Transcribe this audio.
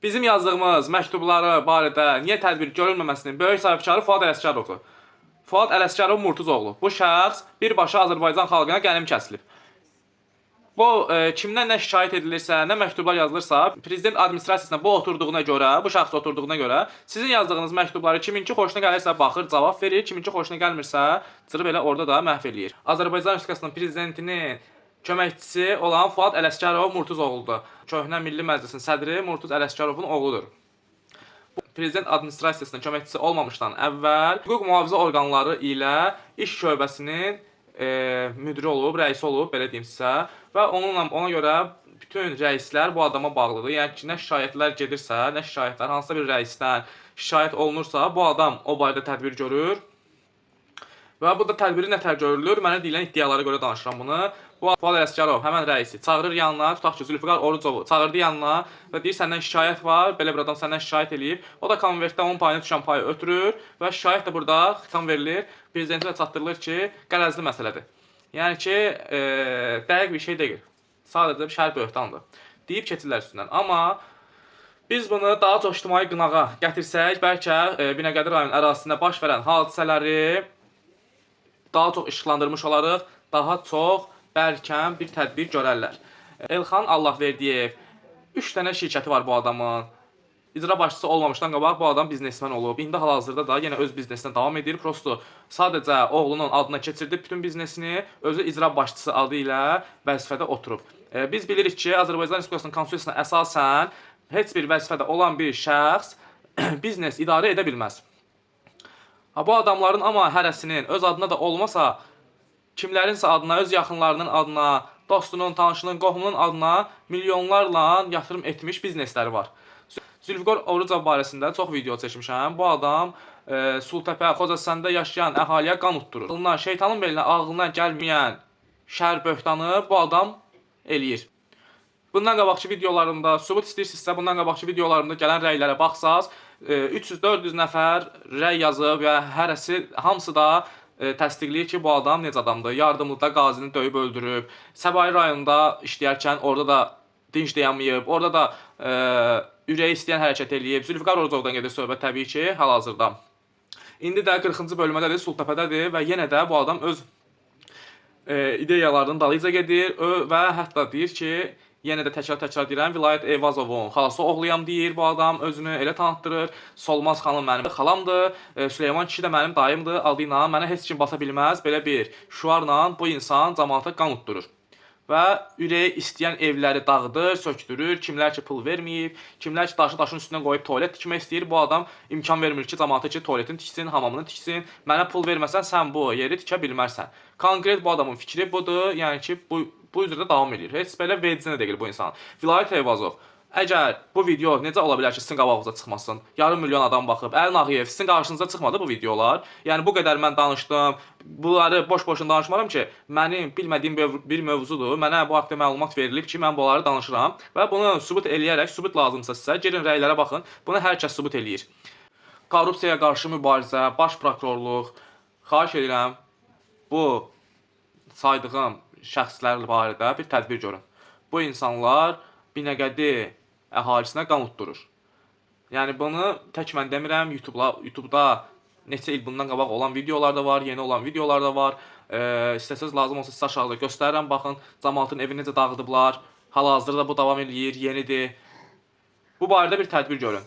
Bizim yazdığımız məktubları barədə niyə tədbir görülməməsinin böyük sahibkarı Fuad Ələsgərovdur. Fuad Ələsgərov Murtuzoğlu. Bu şəxs birbaşa Azərbaycan xalqına qənim kəsilib. Bu kimdən nə şikayət edilirsə, nə məktublar yazılırsa, prezident administrasiyasına bu oturduğuna görə, bu şəxs oturduğuna görə sizin yazdığınız məktubları kiminki xoşuna gəlirsə baxır, cavab verir, kiminki xoşuna gəlmirsə, cırıb elə orada da məhv eləyir. Azərbaycan Respublikasının prezidentinin köməkçisi olan Fuad Ələsgərov Murtuzoğludur. Köhnə Milli Məclisin sədri Murtuz Ələsgərovun oğludur. Prezident administrasiyasının köməkçisi olmamışdan əvvəl hüquq mühafizə orqanları ilə iş şöbəsinin müdiri olub, rəisi olub, belə deyim sizə, və onunla ona görə bütün rəislər bu adama bağlıdır. Yəni ki, nə şikayətlər gedirsə, nə şikayətlər hansısa bir rəisdən şikayət olunursa, bu adam o barədə tədbir görür. Və bu da tədbiri nə tər görülür? Mənə deyilən iddialara görə danışıram bunu. Bu Fuad Ələsgərov həmən rəisi çağırır yanına, tutaq ki, Zülfüqar Orucovu çağırdı yanına və deyir səndən şikayət var, belə bir adam səndən şikayət eləyib. O da konvertdə onun payına düşən payı ötürür və şikayət də burada xitam verilir. Prezidentə də çatdırılır ki, qərəzli məsələdir. Yəni ki, dəqiq bir şey deyil. Sadəcə bir şər böhtandır. Deyib keçirlər üstündən. Amma biz bunu daha çox ictimai qınağa gətirsək, bəlkə Binəqədi rayon ərazisində baş verən hadisələri daha çox işıqlandırmış olarıq, daha çox bərkən bir tədbir görərlər. Elxan Allahverdiyev 3 dənə şirkəti var bu adamın. İcra başçısı olmamışdan qabaq bu adam biznesmen olub. İndi hal-hazırda da yenə öz biznesinə davam edir. Prosto sadəcə oğlunun adına keçirdi bütün biznesini, özü icra başçısı adı ilə vəzifədə oturub. Biz bilirik ki, Azərbaycan Respublikasının konstitusiyasına əsasən heç bir vəzifədə olan bir şəxs biznes idarə edə bilməz. Ha, bu adamların amma hərəsinin öz adına da olmasa, kimlərinsə adına, öz yaxınlarının adına, dostunun, tanışının, qohumunun adına milyonlarla yatırım etmiş biznesləri var. Zülfüqar Orucov barəsində çox video çəkmişəm. Bu adam Sultəpə, Xocavənddə yaşayan əhaliyə qan utdurur. Ağlına, şeytanın belinə ağlına gəlməyən şər böhtanı bu adam eləyir. Bundan qabaqki videolarımda sübut istəyirsinizsə, bundan qabaqki videolarımda gələn rəylərə baxsaz, 300-400 nəfər rəy yazıb və hərəsi, hamısı da təsdiqləyir ki, bu adam necə adamdır. Yardımlıda qazini döyüb öldürüb. Səbail rayonunda işləyərkən orada da dinc dayanmayıb. Orada da ürəyi istəyən hərəkət eləyib. Zülfüqar Orucovdan gedir söhbət təbii ki, hal-hazırda. İndi də 40-cı bölmədədir, Sultəpədədir və yenə də bu adam öz ideyalarının dalıyca gedir və hətta deyir ki, yenə də təkrar-təkrar deyirəm, Vilayət Eyvazovun xalası oğluyam deyir bu adam, özünü elə tanıtdırır. Solmaz xanım mənim xalamdır, Süleyman kişi də mənim dayımdır, adı ilə mənə heç kim bata bilməz. Belə bir şüarla bu insan camaata qan utdurur. Və ürəyi istəyən evləri dağıdır, sökdürür. Kimlər ki pul verməyib, kimlər ki daşı daşın üstünə qoyub tualet tikmək istəyir, bu adam imkan vermir ki, camaata ki tualetini tiksin, hamamını tiksin. Mənə pul verməsən sən bu yeri tikə bilmərsən. Konkret bu adamın fikri budur. Yəni ki, bu üzrə də davam edir. Heç belə veccinə deyil bu insan. Vilayət Eyvazov, əgər bu video necə ola bilər ki, sizin qabağınıza çıxmasın? Yarım milyon adam baxıb. Əlin Ağayev, sizin qarşınıza çıxmadı bu videolar. Yəni bu qədər mən danışdım. Bunları boş-boşuna danışmaram ki, mənim bilmədiyim bir mövzudur. Mənə bu haqqda məlumat verilib ki, mən bunları danışıram və bunu sübut eləyərək, sübut lazımsa sizə, girin rəylərə baxın. Bunu hər kəs sübut eləyir. Korrupsiyaya qarşı mübarizə, baş prokurorluq, xahiş edirəm bu saydığım şəxslər barədə bir tədbir görün. Bu insanlar Binəqədi əhalisinə qan utdurur. Yəni bunu tək mən demirəm, YouTube-da neçə il bundan qabaq olan videolar da var, yeni olan videolar da var. İstəsəniz lazım olsa sizə aşağıda göstərirəm. Baxın, camaatın evini necə dağıdıblar. Hal-hazırda bu davam eləyir, yenidir. Bu barədə bir tədbir görün.